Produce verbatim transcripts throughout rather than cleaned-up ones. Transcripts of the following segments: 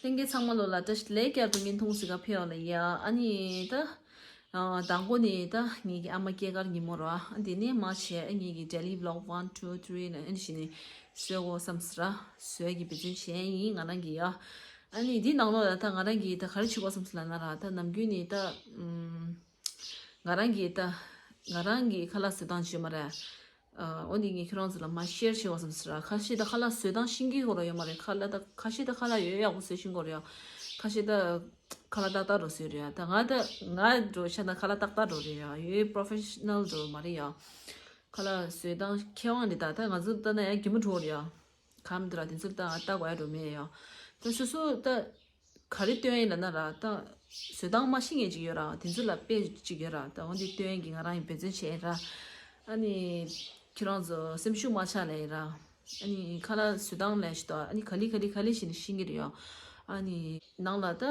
ལྷན་རྒྱས་ཚང་མ་ལོ་ལ་བཀྲ་ཤིས་བདེ་ལེགས། བསྐྱར་དུ་བརྙན་ཐུང་གཟིགས་ག་ཕེབས་པ་ལ་ཡ། ཨ་ནི་ད་ཨ་དང་པོ་ནི་ད་ངེད་ཀྱི་ཨ་མ་སྐྱེས་སྐར་ཉིན་མོ་ར། ཨ་དེ་ནས་མ་བྱས་ངེད་ཀྱི་daily vlog one two three ནས་ཨ་ནི་བྱས་ནས་བཟོ་དགོས་བསམ་སི་ར། བཟོ་གི་འབད་བརྩོན་བྱས་ཡིན་ང་རང་གིས་ཡ། ཨ་ནི་འདི་ནང་ལོགས་ལ་ད་ང་རང་གིས་ད་ག་རེ་བྱེད་དགོས་བསམ་སི་ལབ་ན་ར། ད་ནམ་རྒྱུན་ནི་ད་ཨམ་ང་རང་གིས་ད་ང་རང་གིས་ཁ་ལག་བཟོ་སྟངས་བྱེད་མ་རེད། ཨ་འོ་འདི་ངས་ཁྱེད་རང་ཚོ་ལ་མར་ཤེར་བྱེད་དགོས་བསམ་སི་ར། ཁ་ཤས་ད་ཁ་ལག་བཟོ་སྟངས་ཤེས་ཀྱི་ཡོད་ར་ཡོད་མ་རེད། ཁ་ལག་ད་ཁ་ཤས་ད་ཁ་ལག་ཡོད་ཡག་པོ་བཟོ་ཤེས་ཀྱི་ཡོད་ར་ཡ། ཁ་ཤས་ད་ཁ་ལག་ཏག་ཏག་འདྲ་བཟོས་རེད་ཡ། ད་ང་ད་ང་འདྲ་ཆ་ན་ཁ་ལག་ཏག་ཏག་འདྲ་རེད་ཡ། ཡོད་པོ་རོ་ཕེ་ཤ་ནལ་འདྲ་མ་རེད་ཡ། ཁ་ལག་བཟོ་སྟངས་མཁས་དབང་འདི་ད་ད་ང་ཚོ་ལྟ་ན་ཡ་གད་མོ་འགྲོ་རེད་ཡ། ག་མི་འདུག་ར། དེ་ཚོ་ལྟ་ལྟ་དགོས་ཡ་འགྲོ་མེད་ཡ། ད་སོ་སོ་ད་ག་རེ་སྟོན་ཡིན་ལབ་ན་ར། ད་བཟོ་སྟངས་མ་ཤེས་མཁན་ཅིག་ཡོད་ར། དེ་ཚོ་ལ་དཔེ་ཅིག་ཡོད་ར། ད་འོ་འདི་སྟོན་གྱི་ང་རང་ཡིན་འབད་བརྩོན་བྱས་ར། ཨ་ནི་ཁྱེད་རང་ཚོ་སེམས་ཤུགས་མ་ཆག་ལེ་ར། ཨ་ནི་ཁ་ལག་བཟོ་སྟངས་ལས་ཤི་ཏོ། ཨ་ནི་ག་ལེ་ག་ལེ་ག་ལེ་ཞིག་ནི་ཤེས་ཀྱི་རེད་ཡ། ཨ་ནི་ནང་ལ་ད་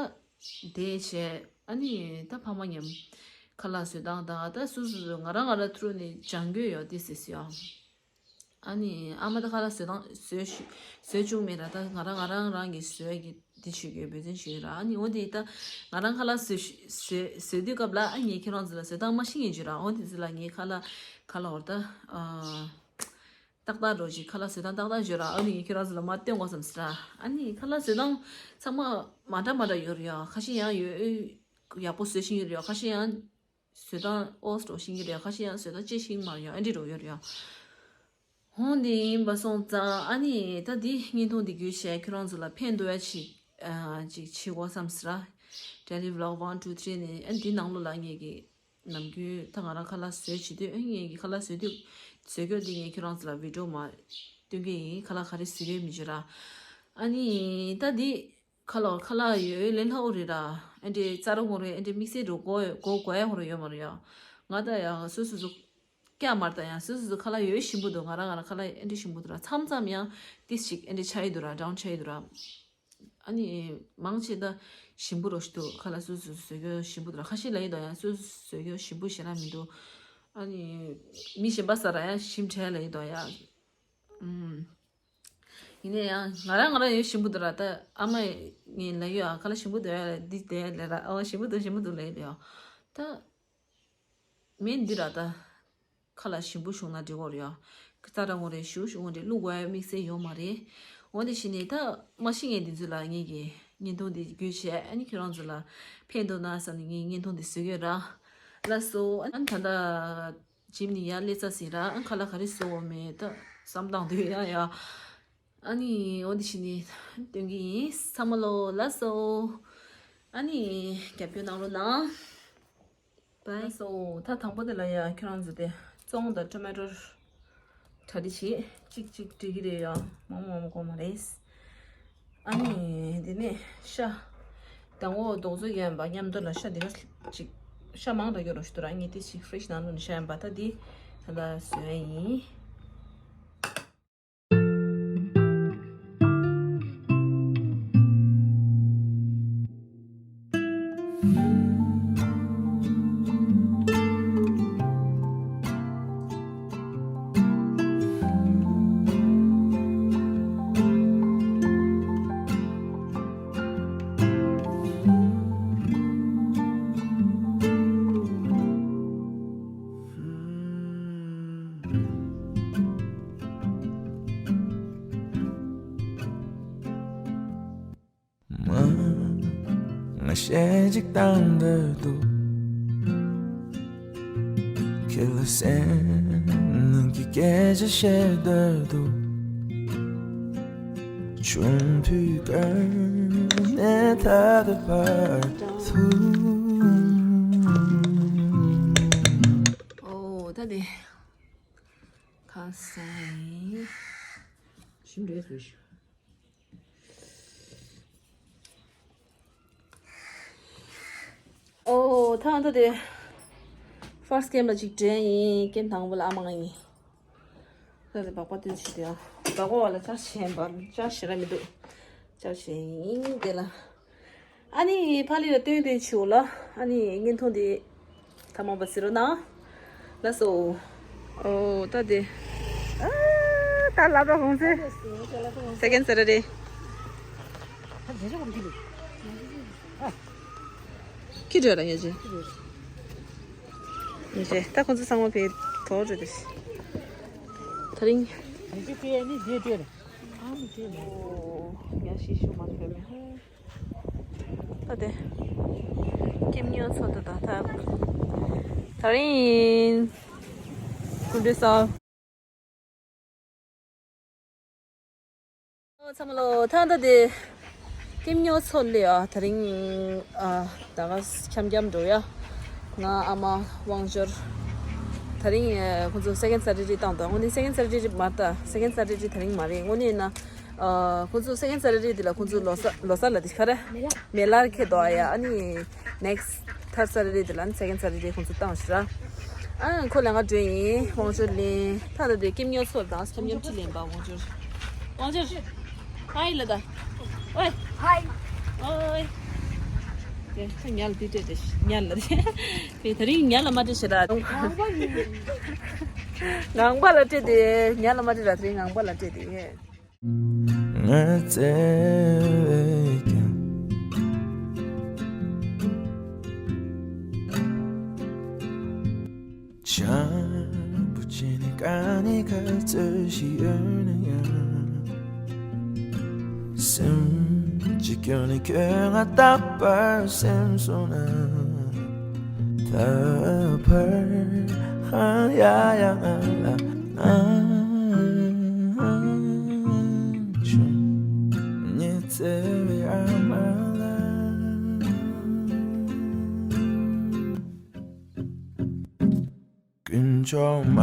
དེ་བྱས། ཨ་ནི་ད་ཕ་མ་མཉམ་ཁ་ལག་བཟོ་སྟངས་དང་ད་སོ་སོ་སོ་ང་རང་ང་རང་ཐུ་རུ་ནི་སྦྱང་གི་ཡོད་དེ་སི་སི་ཡ། ཨ་ནི་ཨ་མ་ད་ཁ་ལག་བཟོ་སྟངས་བཟོ་ཤི་བཟོ་བཅུག་མེད་ར། ད་ང་རང་ང་རང་རང་གིས་བཟོ་ཡ་གི་འདི་བྱེད་དགོས་འབད་བརྩོན་བྱེད་ཡོད་ར། ཨ་ནི་འོ་དེ་ད་ང་རང་ཁ་ལག་བཟོ་ཤི་བཟོ་བཟོ་དུས་སྐབས་ལ་ཨ་ངས་ཁྱེད་རང་ཚོ་ལ་བཟོ་སྟངས་མ་ཤེས་ངེས་བརྗོད་ར། འོ་དེ་ཚོ་ལ་ངས་ཁ་ལག་ཁ་ལག་འོར་ད་ཨ་ཏག་ཏག་འགྲོ་ཞིག་ཁ་ལག་བཟོ་སྟངས་ཏག་ཏག་བརྗོད་ར། ཨ་ནི་ངས་ཁྱེད་རང་ཚོ་ལ་མ་སྟོན་དགོས་བསམ་སི་ར། ཨ་ནི་ཁ་ལག་བཟོ་སྟངས་ཚང་མ་མ་འདྲ་མ་འདྲ་ཡོད་རེད་ཡ། ཁ་ཤས་ཡང་ཡོད་ཡག་པོ་བཟོ་ཤེས་ཀྱི་རེད་ཡ། ཁ་ཤས་ཡང་བཟོ་སྟངས་ཨོ་སི་འགྲོ་ཤེས་ཀྱི་རེད། ཁ་ཤས་ཡང་བཟོ་སྟངས་ཅི་ཤེས་མ་ཡོང་ཨེ་འདྲི་འགྲོ་ཡོད་རེད། ཧོང་དེ་ཡིན་པ་སོང་ཙང་ཨ་ནི་ད་འདི་བརྙན་ཐུང་འདི་བརྒྱུད་བྱས་ཁྱོད་རང་ཚོ་ལ་ཕན་ཐོགས་ཡ་ཅིག་ཨ་ཅིག་བྱེད་དགོས་བསམ་སི་ར། Daily vlog one two three ནི་ཨ་འདི་ནང་ལོགས་ལ་ངེད་ཀྱི་ནམ་རྒྱུན་ད་ང་རང་ཁ་ལག་བཟོས་བྱེད་དུས་ཨ་ངེད་ཀྱི་ཁ་ལག་བཟོས་དུས་བཟོས་སྐྱོར་འདི་ངས་ཁྱོད་རང་ཚོ་ལ་བི་ཌིའོ་མ་སྟོན་གྱི་ཡིན། ཁ་ལག་ག་རེ་བཟོས་ཡོད་མི་བརྗོད་ར། ཨ་ནི་ད་འདི་ཁ་ལག་ཁ་ལག་ཡོད་ལས་སླ་པོ་རེད་ར། ཨེ་འདྲའི་ཙ་ར་ངོ་རེ་ཨེ་འདྲའི་དམིགས་བསལ་འགྲོ་དགོས་དགོས་དགོས་ཡ་ཧོ་རེ་ཡོད་མ་རེད་ཡ། ང་ད་ཡང་སོ་སོ་སོ་སྐྱ་མར་ད་ཡང་སོ་སོ་སོ་ཁ་ལག་ཡོད་ཞིམ་པོ་འདུག་ང་རང་ང་རང་ཁ་ལག་ཨེ་འདྲའི་ཞིམ་པོ་འདུག་ར། མཚམས་མཚམས་ཡང་ཏིས་ཅིག་ཨེ་འདྲའི་ཆ་ཡི་འདུག་ར། ཌའོན་ཆ་ཡི་འདུག་ར། ཨ་ནི་མང་ཆེ་ད་ཞིམ་པོ་རོ་ཞིག་འདུག་ཁ་ལག་སོ་སོ་སོ་བཟོ་རྒྱུ་ཞིམ་པོ་འདུག་ར། ཁ་ཤས་ལ་ཡི་དོ་ཡང་སོ་སོ་སོ་བཟོ་རྒྱུ་ཞིམ་པོ་ཞེ་དྲག་མི་འདུག་ཨ་ནི་མི་གཞན་པ་ས་ར་ཡང་ཞིམ་དྲགས་ལ་ཡི་དོ་ཡ། ཨུམ། ཡིན་ན་ཡང་ང་རང་ང་རང་ཡོད་ཞིམ་པོ་འདུག་ར། ད་ཨ་མ་ངས་ལ་ཡོད་ཨ་ཁ་ལག་ཞིམ་པོ་འདུག་ཡ་འདི་དེ་ལས་ར། ཨ་ཞིམ་པོ་འདུག་ཞིམ་པོ་འདུག་ལས་ཡོད་ད། མེད་འདི་ར་ད། ཁ་ལག་ཞིམ་པོ་བྱུང་ན་འགྲིག་གོ་རེད་ཡ། ཙ་ར་ངོ་རེ་ཞུ་ཞུ་ངོ་རེ་བླུག་དགོས་ཡ་དམིགས་བསལ་ཡོད་མ་རེད། འོ་དེ་བྱས་ནས་ད་མ་ཤི་ངས་འདི་ཚོ་ལ་ངེད་ཀྱི་བརྙན་ཐུང་འདི་བརྒྱུད་བྱས་ཨ་ནི་ཁྱེད་རང་ཚོ་ལ་ཕན་ཐོགས་ན་བསམ་ནས་ངས་བརྙན་ཐུང་འདི་བཟོས་ཡོད་ར། ལགས་སོ། ཨ་ནི་ད་ལྟ་ཇིམ་ནས་ཡར་སླེབས་ཚར་ཟིན་ར། ཨ་ཁ་ལག་ག་རེ་བཟོ་དགོས་མེད་ད་བསམ་སྟངས་འདུག་ཡ་ཡ། ཨ་ནི་འོ་འདི་བྱས་ནས་སྟོན་གྱི་ཡིན། ཚང་མ་ལོ་ལགས་སོ། ཨ་ནི་རྒྱབ་སྐྱོར་གནང་རོགས་གནང་། བཱའི། ལགས་སོ། ད་དང་པོ་དེ་ལ་ཡ་ཁྱེད་རང་ཚོ་དེ་ཙོང་དང་ཊོ་མེ་ཊོ་གྲ་སྒྲིག་བྱེད། གཅིག་གཅིག་སྒྲིག་གི་རེད་ཡ། མང་མང་མང་གོ་མ་རེད། ཨ་ནི་དེ་ནས་ཤ། དང་པོ་རྡོག་བཟོ་ཡོད་པ་མཉམ་དུ་ལ་ཤ་འདི་ག་ཅིག་ཤ་མང་དྲགས་ཡོད་རོགས་ཞུ་དུ་ར། ངས་དེ་ཅིག་ཧྥི་རིཇ་ནང་ལོགས་ནས་ཤ་ཡིན་པ་ད་འདི་ད་ལྟ་བཟོས་ཡིན། མ། ང་གཞས་གཅིག་བཏང་འདོད་འདུག་ཁྱེད་ལ་སེམས་ནང་གི་སྐད་ཆ་བཤད་འདོད་འདུག་ཆུང་དུས་ཀ་ནས་ད་ལྟ་བར་དུ། ཨོ་ད་དེ་ཁ་སང་ཞིམ་རེད་ཟེར་ཞུ། ཨོ་ད་ད་དེ་ཕར་སི་ཊི་ཀེམ་ལ་ཅིག་འདྲེན་ཡིན། ཀེམ་དང་པོ་ལ་ཨ་མ་ང་ཡིན། ད་དེ་སྦག་སྦག་སྟོན་བྱེད་དེ་ཡང་སྦག་སྦག་བ་ལ་ཅར་བྱས་པ་ཅར་བྱེད་ར་མི་འདུག་ཅར་བྱས་ཡིན་དེ་ལ། ཨ་ནི་ཕ་ལི་ལ་སྟོན་སྟོན་བྱེད་འོ་ལ། ཨ་ནི་བརྙན་ཐུང་དེ་ཐ་མ་པ་ཟེར་རོ་ན། ལགས་སོ། ཨོ་ད་དེ། ཨ་ད་ལབ་ར་ཧོང་སེ། Second Saturday། ཁྱི་འདྲ་ར་ཡ་ཇེ། ཡ་ཇེ་ད་ཁོང་ཚོ་ཚང་མ་བས་དོག་འགྲོ་དེ། ད་རིང་། ཡ་ཤི་ཤུ་མ་ཐོས་མེད། ད་དེ། ཀེམ་ཉོ་ཚོ་དེ་དང་ཐག་ད་རིང་། ཀུན་འདྲེ་ས། ཚང་མ་ལོ་ཐང་ད་དེ། ཀེམ་ཉོ་ཚོ་ལེ་ཨ་ད་རིང་ཨ་ད་ག་འཁྱམ་འཁྱམ་འགྲོ་ཡ། ང་ཨ་མ་དབང་འབྱོར། ད་རིང་ཁོང་ཚོ་སེ་ཀེན་སེ་ཊར་ཌེ་བཏང་དང་། དངོས་གནས་སེ་ཀེན་སེ་ཊར་ཌེ་མ་རེད་ད། སེ་ཀེན་སེ་ཊར་ཌེ་ད་རིང་མ་རེད། དངོས་གནས་ན། ཁོང་ཚོ་སེ་ཀེན་སེ་ཊར་ཌེ་དེ་ལ་ཁོང་ཚོ་ལོ་གསར་ལོ་གསར་ལ་དེ་ག་རེ། མེ་ལ་ཁེ་དོ་ཨ་ཡ། ཨ་ནི་ནེག་སི་ཊི་ཐར་ཌ་སེ་ཊར་ཌེ་དེ་ལ་ནི་སེ་ཀེན་སེ་ཊར་ཌེ་ཁོང་ཚོ་བཏང་ཞུ་ར། ཨ་ཁོ་ལ་ང་འགྲོ་ཡིན། དབང་འབྱོར་ལེན་ད་ད་དེ་ཀེམ་ཉོ་ཚོ་དང་འཁྱམ་འཁྱམ་ཅི་ལེན་པ་དབང་འབྱོར། དབང་འབྱོར། ཧའི་ལ་ད། ཨོའི། ཧའི། ཨོའི། དེ་ཁ་ཉལ་དེ་སྤྲད་དེ་ཉལ་ལ་དེ། དེ་ད་རིང་ཉལ་ལ་མ་སྤྲད་ཤེ་ར། ངང་པ་ལ་སྤྲད་དེ་ཉལ་ལ་མ་སྤྲད་ར། དེ་རིང་ངང་པ་ལ་སྤྲད་དེ། ང་བཙལ་བས་ཀྱང་བྱམས་པོ་བྱས་ནས་ཀ་ནས་ཁ་རྩོད་ཞིག་ཡོད་ན་ཡང་། སེམས་ཀྱི་སྐྱོན་ནི་ཁྱོད་ང་རྟག་པར་སེམས་སོང་ན། ད་བར་ཧ་ཡ་ཡ་ང་ལ་ཨང་ཆུང་ཉི་ཚེ་བའི་ཨ་མ་ལ། དཀོན་མཆོག་མ།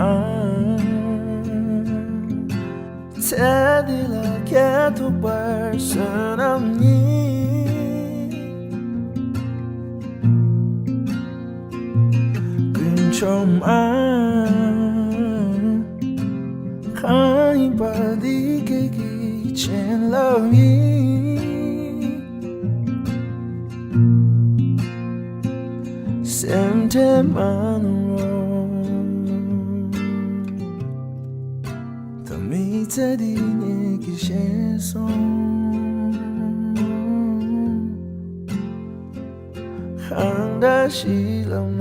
ཚེ་འདི་ལ་ཁྱེད་ཐུག་པར་བསོད་ནམས་ཉིད། དཀོན་མཆོག་མ། གང་ཡིན་པ་འདི་ཁྱེད་ཀྱི་བྱིན་རླབས་ཡིན། སེམས་ཁྲལ་མ་གནང་རོགས། ད་མི་ཚེ་འདི་ངེད་ཀྱིས་ཤེས་སོང་། གང་འདྲ་ཞིག་ལབ་ན།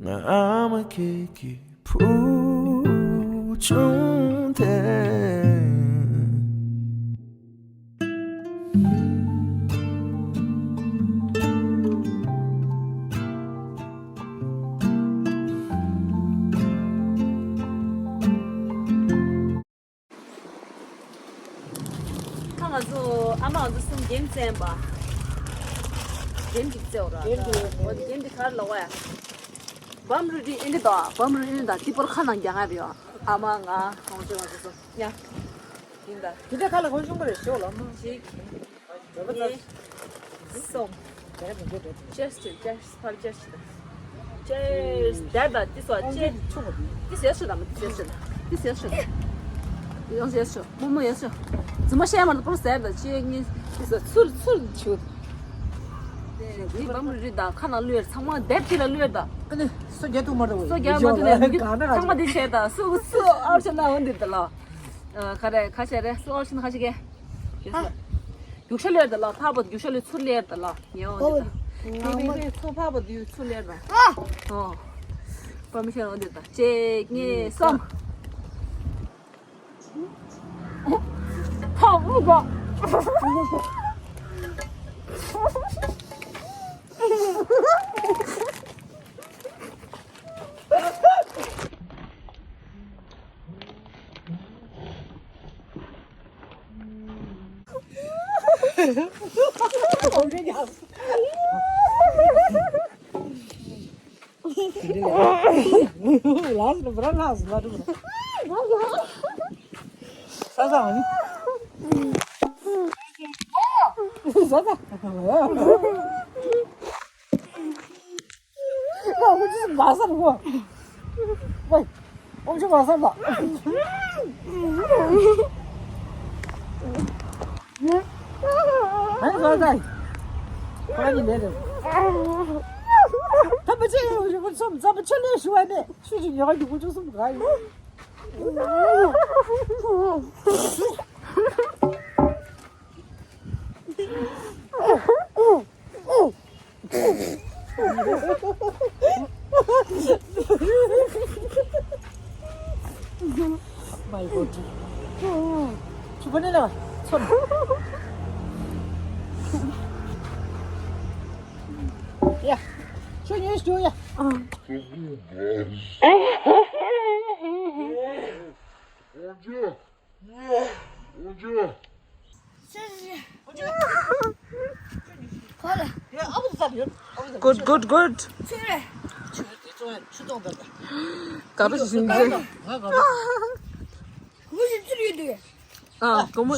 ང་ཨ་མ་ཁྱེད་ཀྱི་བུ་ཆུང་དེ། ཁ་ང་ཚོ་ཨ་མ་ང་ཚོ་གསུམ་རྒྱན་བཙེམས་པ། རྒྱན་འདི་བཙེམས་ར། རྒྱན་འདི། འོ་རྒྱན་འདི་གར་ལོག་ཡ། བམ་རི་རི་ཨེ་འདི་དང་བམ་རི་རི་དང་ཏི་པོར་ཁ་ནང་རྒྱ་ང་རེད་ཡོ། ཨ་མ་ང་ཁོང་ཚོ་ང་ཚོ་གསུམ་ཡ། ཡིན་ད། དེ་འདྲ་ཁ་ལ་གོན་ཆུང་པ་རེད་ཤོག་ལ་མ། གཅིག་གཉིས། གསུམ། Cheers to, cheers, ཕར་cheers ཞིག་དང་། Cheers. དེར་དང་ཏི་སོ་ཅེ། ཏི་སེ་ཤི་དང་ཏི་སེ་ཤི་དང་ཏི་སེ་ཤི་དང་། ཡང་ཞེས་ཤོག་མོ་མོ་ཡང་ཤོག་རྫུན་མ་བཤད་མ་རེད་པོར་ཟེར་དང་ཅེ་གཉིས་ཏི་སོ་ཚུར་ཚུར་ཆུ། དེ་བམ་རི་དང་ཁ་ནང་བླུགས་ཚང་མ་དེབ་དེ་ལ་བླུགས་དང་། ཨ་ནི་སོ་རྒྱ་ཐུག་མ་རེད། སོ་རྒྱ་མ་ཐུག་ལས་གང་ན་ཚང་མ་དེ་བྱས་དང་སུ་སུ་ཨར་ཆེ་ན་འོན་དེ་དང་ལ། ཁ་རེ་ཁ་ཤས་རེ་སུ་ཨར་ཆེ་ན་ཁ་ཤས་ཀྱི། རྒྱུག་ཤ་ལོས་དང་ལ་ཕ་བོ་རྒྱུག་ཤ་ལོས་ཚུར་ལེར་དང་ལ་ཉེ་འོ་འདི་དང་། ཚོ་ཕ་བོ་འདི་ཚུར་ལེར་དང་། ཨོ། པ་མི་ཤེས་འོ་འདི་དང་གཅིག་གཉིས་གསུམ། ཕ་བོ་ག My God. ཆུ་བ་ནས་ལ་ཚོར། ཡ། ཆུ་ཉོས་ཞུ་ཡ། Good, good, good. ག་རེ་ཞིག་ཟིན་ཏེ། ཨ། སྒོར་མོ།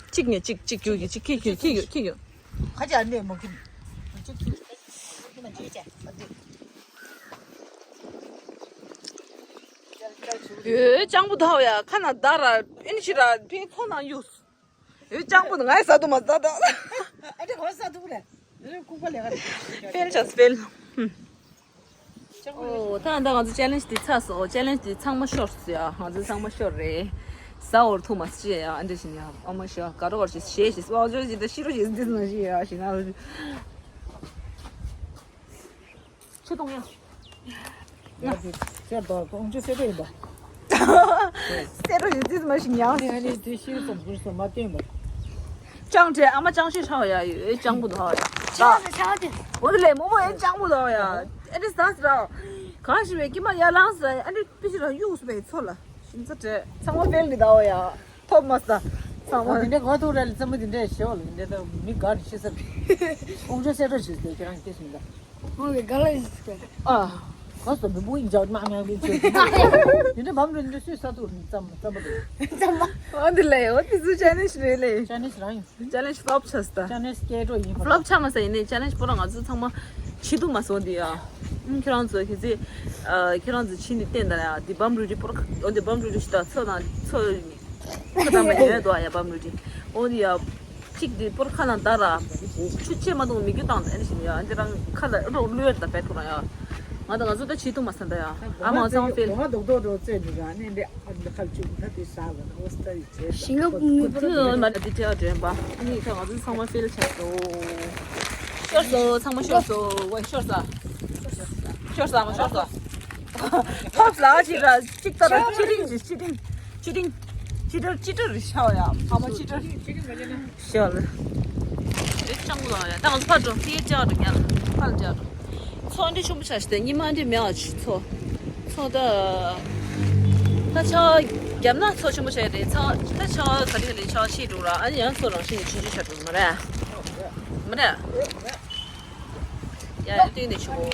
གཅིག་ནས་གཅིག་གཅིག་རྒྱུག་གི་གཅིག་ཁྱི་རྒྱུག་ཁྱི་རྒྱུག་ཁྱི་རྒྱུག་ཁ་ཆེ་ཨ་ནེ་མོ་ཁྱི། ཡོད་སྤྱང་པོ་དང་ཡ་ཁ་ན་ད་ར་ཨིན་ཤི་ར་ཕིང་ཚོ་ནང་གཡུགས། ཡོད་སྤྱང་པོ་ནི་ངའི་ཟ་དུ་མ་ཟ་དང་། ཨ་འདྲ་གོ་ས་དུ་རེད། རེད་ལྐུགས་པ་ལས་ཀ་རེད། ཕེལ་ཆགས་ཕེལ། ཨོ་ད་ད་ང་ཚོ་ཅེ་ལེན་ཇི་འདི་ཚར་སོང་། ཅེ་ལེན་ཇི་འདི་ཚང་མ་ཤོར་སོང་ཡ། ང་ཚོ་ཚང་མ་ཤོར་རེད། ཟ་འོར་ཐུག་མ་སོང་ཡ། ཨ་འདྲ་ཞིག་ཡ་ཨ་མ་ཤོར་ག་རོ་གར་ཞིག་ཞེས་ཞིག་སྤང་ཆོས་ཞིག་ད་ཤི་རོ་ཞིག་འདི་ནང་ཞིག་ཡ་ཞིག་ན་རོ་ཞིག་ཆུ་གཏོང་ཡ། ང་ཚོ་ཚེ་རྡོ་ཀོང་ཆུ་སེ་རོ་ཡིན་པ། སེ་རོ་ཡིན་ཙིས་མ་ཞིག་ཉང་། ཨ་ནི་དེ་ཤིང་སོང་གུར་སོང་མ་བསྟན་པ། ཅང་ཏྲེ་ཨ་མ་ཅང་ཤེས་ཧྲ་ཡ་ཡོད་ཅང་པོ་དོ་ཧ་ཡ། ཅང་ཏྲེ་ཅང་ཏྲེ། འོ་དེ་ལས་མོ་མོ་ཡ་ཅང་པོ་དོ་ཧ་ཡ། ཨ་ནི་ཟ་ཟ་ར། གང་ཞིག་བས་ཀྱི་མ་ཡ་ལང་ཟ་ཨ་ནི་པི་ཞིག་ར་གཡུག་སུ་བས་ཚོ་ལ། ཤིང་ཚ་ཏྲེ་ཚང་མ་ཕེལ་གི་དོ་ཧ་ཡ། ཐོབ་མ་ས། ཚང་མ། འདི་འདྲ་གོ་ཐུག་ར་ལ་ཙམ་མ་འདི་འདྲ་ཞེ་བ་ལ་འདི་འདྲ་ད་མི་དགའ་རེ་ཤི་ས་རེད། ཀོང་ཆུ་སེ་རོ་ཞིག་ཟེར་ཁྱེད་རང་སྐྱེས་སོང་ད། ཨོ་ག་ལ་ཡིན་ཟེར། ཨ། གོ་སོ་མི་བུ་ཡིན་ཅག་མ་མ་ཡིན་ཅོ། ཡིན་འདྲ་བམ་རེ་འདྲ་སུས་ས་ཐུག་རེད་ཙམ་ཙམ་པ་རེད། ཙམ་པ། ཨོ་འདི་ལ་ཡོད་དེ་ཚོ་ཅེ་ལེན་ཇི་རེད་ལེ། ཅེ་ལེན་ཇི་རང་ཡིན། ཅེ་ལེན་ཇི་ཕློབ་ཆགས་སོང་ད། ཅེ་ལེན་ཇི་སྐད་འགྲོ་ཡིན་ཕློབ་ཆགས་མ་ས་ཡིན་ནའི་ཅེ་ལེན་ཇི་པོ་ར་ང་ཚོ་ཚང་མ་བྱེད་ཐུབ་མ་སོང་འདི་ཡ། ཨུམ་ཁྱེད་རང་ཚོ་ཁྱེད་ཚོས་ཨ་ཁྱེད་རང་ཚོ་ཕྱིན་ནས་བསྟན་ད་ཡ་འདི་བམ་རུ་རི་པོ་ར་ཨོ་འདི་བམ་རུ་རི་ཞིག་ད་ཚོ་དང་ཚོ། ཁ་དམ་པ་ཡོད་དོ་ཡ་བམ་རུ་ཏི། འོ་དེ་ཡ། གཅིག་དེ་པོར་ཁ་ལ་འདར་ར། ཆུ་ཆེ་མ་གཏོགས་མི་རྒྱུ་བཏང་དེ་ནི་བཞིན་ཡ་འདི་རང་ཁ་ལ་རོགས་བླུ་ཡར་ད་བེད་ཐུག་ར་ཡ། ང་དང་ང་ཚོ་ད་བྱེད་ཐུབ་མ་སོང་ད་ཡ། ཨ་མ་ཚང་ཕེལ། ང་རྡོག་རྡོག་རྡོག་རྩེ་འདི་ར་ནི་འདི་ཨ་འདི་ཁ་བཅུག་ད་དེ་ཟ་ལ་ན་འོ་སྟ་ཡི་བྱེད་ད། ཞིང་ཁ་ཀུང་ངི་པོ་དེ་ཡོད་མ་རེད་དེ་བྲེལ་བ་དྲན་པ་ནི་ཁ་ང་ཚོ་ཚང་མ་ཕེལ་ཆགས་སོ། ཤོར་སོ་ཚང་མ་ཤོར་སོ་ཝེ་ཤོར་ས། ཤོར་ས་མ་ཤོར་ས། ཐོབ་ལ་ཅི་ར་ཅིག་ཏར་ཅི་རིང་ཅི་ཅི་རིང་། ཅི་རིང་། ཅི་ཏར་ཅི་ཏར་རི་ཤ་བ་ཡ་ཕ་མ་ཅི་ཏར་ཤ་ལ། རི་ཅང་ལ་ཡ་ད་ང་ཚོ་ཕ་འགྲོ་ཧི་ཅ་རུ་ཉ་ཕ་ལ་ཅ་རུ། ཚོ་འདི་ཆུང་པོ་ཆ་ཞིག་ད་ཉི་མ་འདི་མེ་བ་ཆུ་ཚོ། ཚོ་ད། ད་ཆ་བ་རྒྱབ་ན་ཚོ་ཆུང་པོ་ཆ་ཡ་རེད་ཚ་ད་ཆ་བ་ག་རེ་ག་རེ་ཆ་བ་ཤི་འགྲོ་ར་ཨ་ནི་ཡང་ཚོ་རང་བཞིན་ནས་ཆུང་ཆུང་ཆ་འགྲོ་མ་རེད། མ་རེད། ཡ་ཡ་སྟེང་ནས་ཆུ་བོ།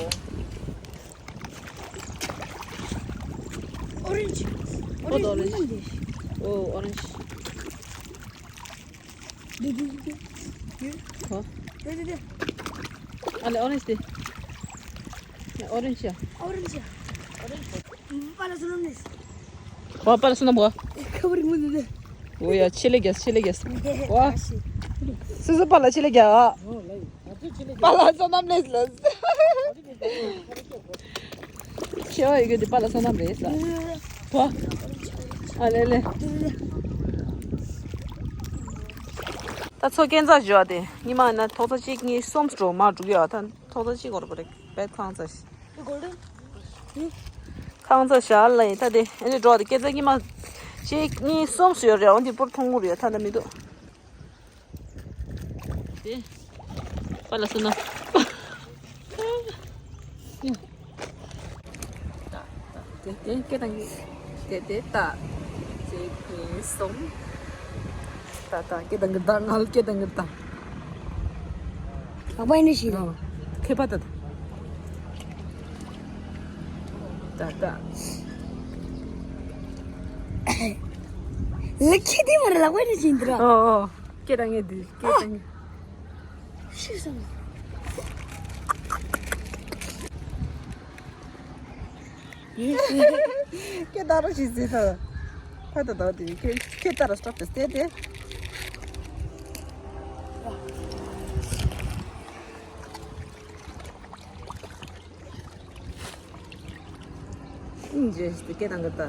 Orange. What orange? Orange. Oh, orange. Huh? Ale orange de. Orange ya. Orange ya. Para su nombre. Wa para su nombre. Kabri mu de. Oya chile gas chile gas. Wa. Susu pala chile gas. Pala su nombre los. ཆེ་བ་ཡོད་གི་འདི་པ་ལ་བསོད་ནམས་རེད་ས། བ། ཨ་ལེ་ལེ། ད་ཚོ་སྐས་འཛེག་བྱོས་ཏེ་ཉི་མ་ཡིན་ན་ཐོག་རྩེག་གཅིག་གཉིས་གསུམ་འགྲོ་མར་འགྲོ་གི་ཡོད་ད་ཐོག་རྩེག་གཅིག་འགོར་བ་རེད་པས་ཁང་ཚ་ཞིག་ཁང་ཚ་ཞག་ལ་ཡིན་ད་དེ་ཨ་ནི་འགྲོ་ཏེ་སྐས་འཛེག་ཉི་མ་གཅིག་གཉིས་གསུམ་སུ་ཡོད་རེད་འོན་ཏེ་པུར་མཐོང་གི་རེད་ད་ད་མི་འདུག་དེ། པ་ལ་སོ་ན། དེ་དེ་སྐད་བཏང་གི་དེ་དེ་ལྟ། གཅིག་གཉིས་གསུམ། ལྟ་ལྟ་སྐད་བཏང་གི་ལྟ་ང་ལ་སྐད་བཏང་གི་ལྟ། ལག་པ་ཡིན་ནི་ཞིག་རེད། ཨོ། མཁས་པ་ལྟ་ལྟ། ལྟ་ལྟ། ལག་ཁྱེད་དེ་མ་རེད་ལག་པ་ཡིན་ནི་ཞིག་འདི་ར། ཨོ་ཨོ། སྐད་བཏང་ངེས་འདི་སྐད་བཏང་ངེས། ཤི་སོང་། སྐད་བཏང་རོགས་ཞེས་ཟེར་ཐལ། ཕ་ད་ད་དེ་སྐད་སྐད་བཏང་རོགས་སྟོབས་དེ་སྟེ་དེ། ཇེ་སི་ཏུ་སྐད་བཏང་གི་ལྟ་ལ།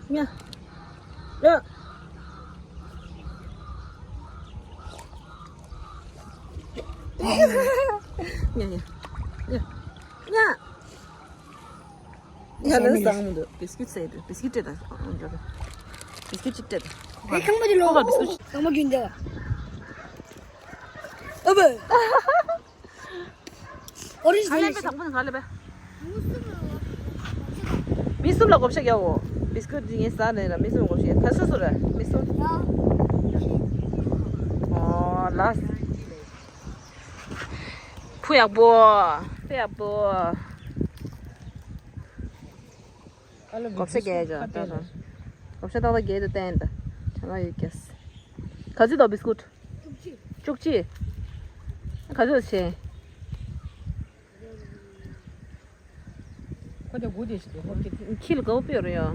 ཉ། ཉ། ཉ་ཉ་ཉ་ཉ། ཡ་ལ་བཟང་མི་འདུག་བི་སི་ཀུད་ཟས་འདུག་བི་སི་ཀུད་སྤྲད་དང་། བི་སི་ཀུད་ཅིག་སྤྲད་དང་། ཨེ་ཁང་པ་དེ་ལོ། ཁོ་ག་བི་སི་ཀུད་ཁང་པ་རྒྱུན་དེ་ལ། ཨོ་བེ། ཨོ་རེན་ཇི། ག་ལེ་པེ། དང་པོ་ནི་ག་ལེ་པེ། མི་གསུམ་ལ་བགོ་བཤའ་རྒྱག་འོ། བི་སི་ཀུད་འདི་ངས་ཟ་ནས་ར། མི་གསུམ་ལ་བགོ་བཤའ་རྒྱག་ད་སུ་སུ་ར་མི་གསུམ། ཨོ་ལ། ཕུ་ཡག་པོ། ཕུ་ཡག་པོ། བགོ་བཤའ་རྒྱག་ཡ་ཅོ་ད་ད། བགོ་བཤའ་ཏག་ཏག་རྒྱག་ཏུ་བསྟན་ད། ཆ་ན་ཡོད་ཀྱེ། ག་ཚོད་དོ་བི་སི་ཀུད། བཅུ་གཅིག་བཅུ་གཅིག་ག་ཚོད་བྱེད། ཁོ་ཚོ་དགུ་དེ་ཞིག་འདུག་ཁོ་ཚོ། ཁྱི་ལ་དགའ་པོ་ཡོད་རེད་ཡ།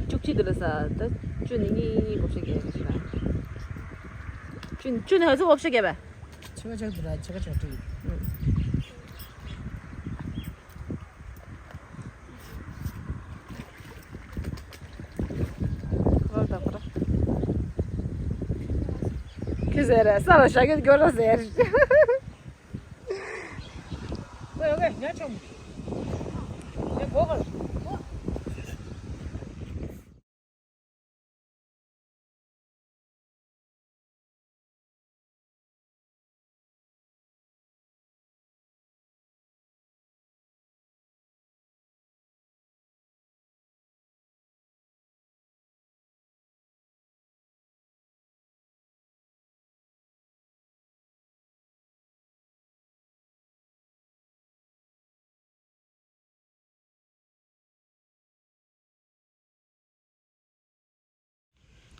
བཅུ་གཅིག་དེ་ལ་ཟ། ད་བཅུ་ནས་གཉིས་བགོ་བཤའ་རྒྱག་གི་ཞིག་ལ། བཅུ་བཅུ་ནས་ག་ཚོད་བགོ་བཤའ་རྒྱག་པས། ཕྱེད་ཀ་ཆག་འདུག་ར། ཕྱེད་ཀ་ཆག་འདུག་ཁྱོད་ཟེར་ར་ས་ལ་ཞག་གི་སྐྱོ་ར་ཟེར། ཨོ་ཡ་ཉ་ཆོམ། ཉ་གོ་ག་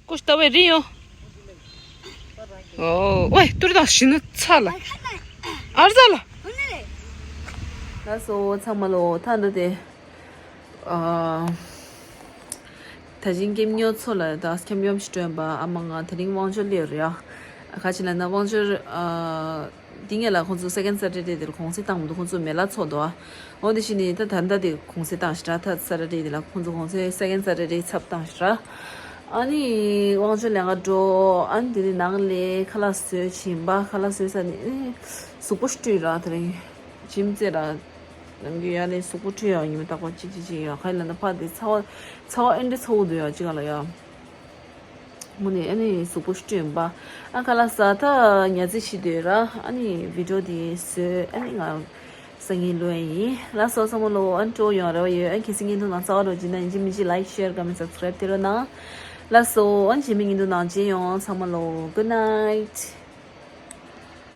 ཀུ་ཤུ་ལྟ་བའི་རི་ཡོ། ཨོ་ཝེ་ཏུར་དང་ཞི་ནུ་ཚ་ལ། ཨར་ཛ་ལ། ལགས་སོ་ཚང་མ་ལོ། ཐ་འདི་དེ། ཨ། ད་ཅིང་ཀེམ་ཉོ་ཚོ་ལ་ད་ཁྱམ་ཡོམ་ཞིག་སྤྲོན་པ་ཨ་མ་ང་དེ་རིང་དབང་ཆོར་སླེབས་རེད་ཡ། ཁ་ཅིག་ལ་ན་དབང་ཆོར་ཨ། འདི་ངེད་ལ་ཁོང་ཚོ་སེ་ཀེན་ཌ་སེ་ཊར་ཌེ་དེར་གུང་སེང་བཏང་མི་འདུག་ཁོང་ཚོ་མེ་ལ་ཚོགས་འདུག་ཨ། འོ་དེ་བཞིན་ནི་ད་ད་ལྟ་དེ་གུང་སེང་བཏང་ཤག་ར། ད་སེ་ཊར་ཌེ་དེ་ལ་ཁོང་ཚོ་གུང་སེང་སེ་ཀེན་ཌ་སེ་ཊར་ཌེ་ཚབ་བཏང་ཤག་ར། ཨ་ནི་དབང་ཆོར་ལེན་ག་འགྲོ། ཨ་ནི་དེ་ནི་ནང་ལས་ཁ་ལག་བཟོས་ཕྱིན་པ། ཁ་ལག་བཟོས་ས་ནི་ཨེ་གཟུགས་པོ་བཀྲུས་ར། དེ་རིང་ཇིམ་རྩེ་ར། ནམ་རྒྱུན་ཡ་ལས་གཟུགས་པོ་བཀྲུས་ཡ་ཉི་མ་རྟག་པར་གཅིག་གཅིག་གཅིག་ཡ། ག་ཡིན་ལབ་ན་ཕ་དེ་ཚ་བ་ཚ་བ་ཨེ་འདྲ་ཚ་བོ་འདུག་ཡ་གཅིག་ག་ལ་ཡ། དངོས་གནས་ཨ་ནི་གཟུགས་པོ་བཀྲུས་ཡིན་པ། ཨ་ཁ་ལག་ཟ་ད་ཉལ་རྩེ་ཞིག་སྡོད་ར། ཨ་ནི་བི་ཌིའོ་འདི་བཟོས། ཨ་ནི་ང་སང་ཉིན་ལོས་ཡིན། ལགས་སོ་ཚང་མ་ལོ། ཨ་ནི་སྤྲོ་ཡོང་རེ་བ་ཡོད། ཨ་ནི་གལ་སྲིད་བརྙན་ཐུང་ནང་རྩ་བ་རོགས་བྱེད་ན་ཡིན་གཅིག་མིན་གཅིག་ལའིཀ་ཤེར་ཀོ་མེན་སབ་སི་ཀ་རེབ་དེ་རོ་གནང་། ལགས་སོ། ཨ་ནི་རྗེས་མའི་བརྙན་ཐུང་ནང་མཇལ་ཡོང་། ཚང་མ་ལོ། Good night།